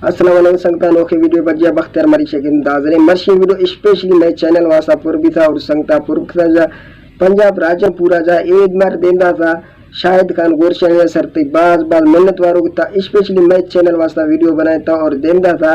السلام علیکم سنگتاں، نوکیں ویڈیو بجیا بختیار مری شکن دازریں۔ مرشی ویڈیو اسپیشلی مئے چینل واسطہ پر بیتا اور سنگتاں پر کتا جا پنجاب راجن پورا جا عید مر دیندا تھا۔ شاہد خان گورشن سر تے باز باز منت وارو کتا، اسپیشلی مئے چینل واسطہ ویڈیو بنائے تا اور دیندا تھا۔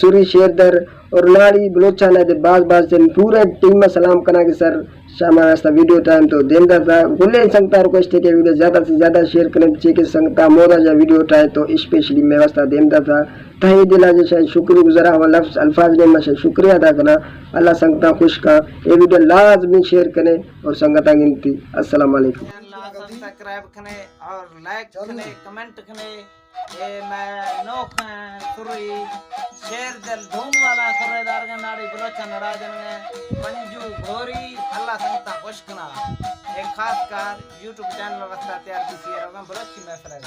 سری شیردر اور ناڑی بلوچانہ دے باز باز جن پورے ٹیم سلام کنا کہ سر شام واسطہ ویڈیو ٹائم تو دیندا تھا۔ گلے سنگتا ریکویسٹ ہے کہ ویڈیو زیادہ سے زیادہ شیئر کریں، چے کہ سنگتا مودا جا ویڈیو ٹائم تو اسپیشلی میں واسطہ دیندا تھا۔ تہی دل آج شاید شکر گزارا ہوا لفظ الفاظ نے میں شاید شکریہ ادا کرنا۔ اللہ سنگتا خوش کا، اے ویڈیو لازمی شیئر کریں اور سنگتا گنتی۔ السلام علیکم۔ اللہ سبسکرائب کھنے اور لائک کھنے، کمنٹ کھنے۔ اے میں نوخیں سری شیر دل دھوم والا سرے دارگا ناڑی بلوچا نڑا جنگے پنجو گھوری اللہ سنگتا خوش کنا۔ اے خاص کار یوٹیوب چینل واسطہ تیار کیتی ہے، روگاں بلوچی محفل ہے۔